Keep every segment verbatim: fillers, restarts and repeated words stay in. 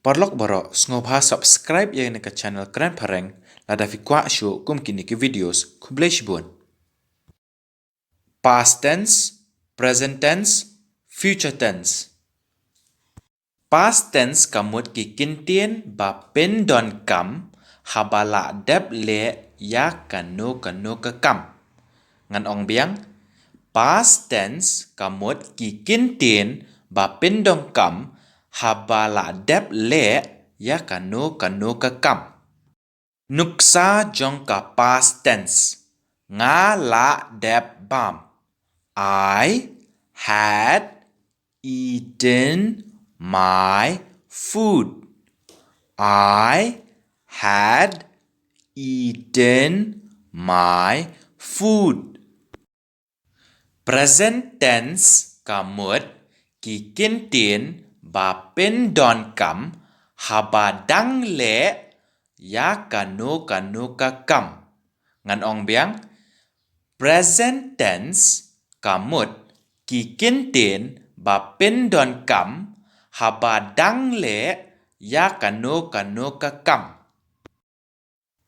Paralok baroh, sngewbha subscribe ïa kane ka channel Kren Phareng, lada phi kwah shuh kum kine ki videos. Khublei shibun. Past tense, present tense, future tense. Past tense ka mut ki kyntien ba pyndonkam haba la dep leh ïa kano kano ka kam. Ngan ong biang, past tense ka mut ki kyntien ba pyndonkam haba la dep leh ïa kano kano ka kam. Nuksa jong ka past tense. Nga la dep bam. I had eaten my food. I had eaten my food. Present tense ka mut ki kyntien ba pyndonkam haba dang leh ïa kano kano ka kam. Ngan ong biang, present tense ka mut ki kyntien ba pyndonkam haba dang leh ïa kano kano ka kam.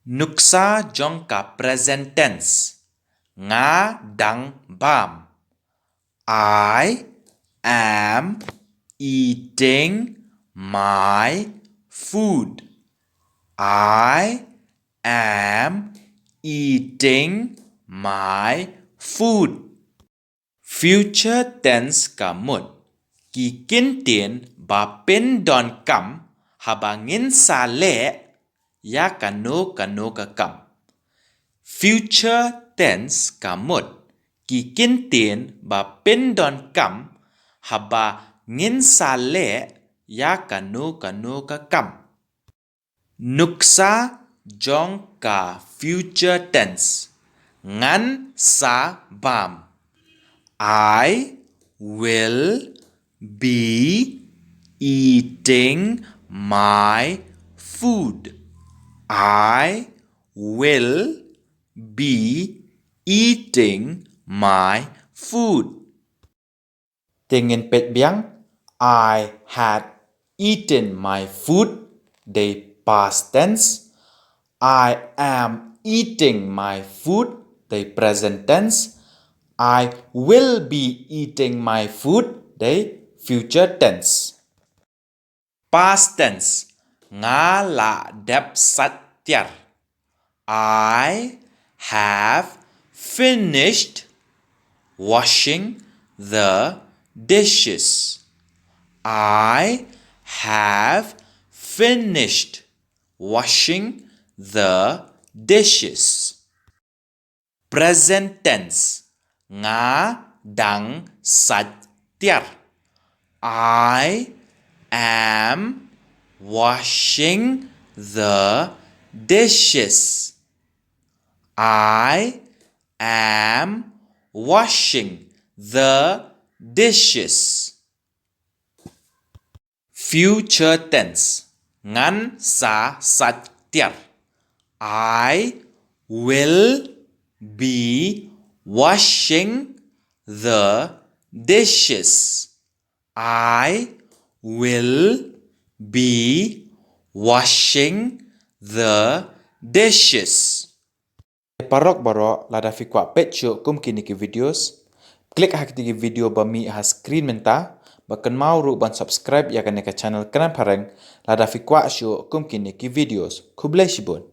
Nuksa jong ka present tense. Nga dang bam. I am eating my food. I am eating my food. Future tense ka mut ki kyntien ba pyndonkam haba ngin sa leh ïa kano kano ka kam. Future tense ka mut ki kyntien ba pyndonkam haba ngin sa leh ïa kano kano ka kam. Nuksa jong ka future tense. Ngan sa bam. I will be eating my food. I will be eating my food. Te ngin peit biang, I had eaten my food, dei past tense. I am eating my food, dei present tense. I will be eating my food, dei future tense. Past tense. Nga la dep sait tiar. I have finished washing the dishes. I have finished washing the dishes. Present tense. Nga dang sait tiar. I am washing the dishes. I am washing the dishes. Future tense. Ngan sa sait tiar. I will be washing the dishes. I will be washing the dishes. Paralok baroh, lada phi kwah peit shuh kum kine ki videos, klik ha kine ki video ba mih ha screen mynta, bad kynmaw ruh ban subscribe ïa kane ka channel Kren Phareng, lada phi kwah shuh kum kine ki videos. Khublei shibun.